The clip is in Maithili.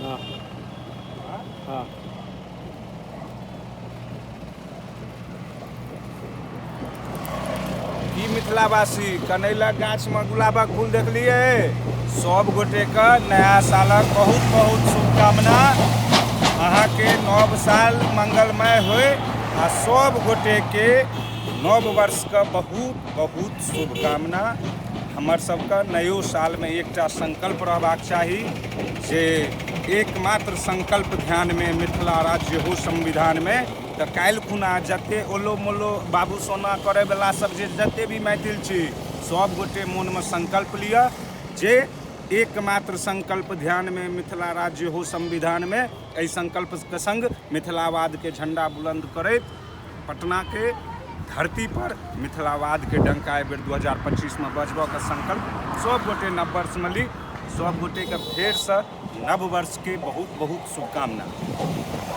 हाँ। हाँ। की मिथिलावासी कनैलक गाछमे गुलाबक फूल देखलियै? सब गोटेके नया सालक बहुत बहुत शुभकामना। अहाँके नव साल मंगलमय होय आ सब गोटेके नव वर्षके बहुत बहुत शुभकामना। हमर सबके नयो सालमे एकटा संकल्प रहबाक चाही जे एकमात्र संकल्प ध्यानमे मिथिला राज्य हो संविधानमे। तऽ काल्हि खुना जते ओलो मोलो बाबू सोना करैवला सब जे जते भी मैथिल छी सब गोटे मोनमे संकल्प लिअ जे एकमात्र संकल्प ध्यानमे मिथिला राज्य हो संविधानमे। एहि संकल्पके संग मिथिलावादके झंडा बुलंद करैत पटनाके धरती पर मिथिलावादके डंका एहि बेर 2025 मे बजबऽके संकल्प सब गोटे नव वर्षमे ली। सब गोटेके फेरसँ नव वर्षके बहुत बहुत शुभकामना।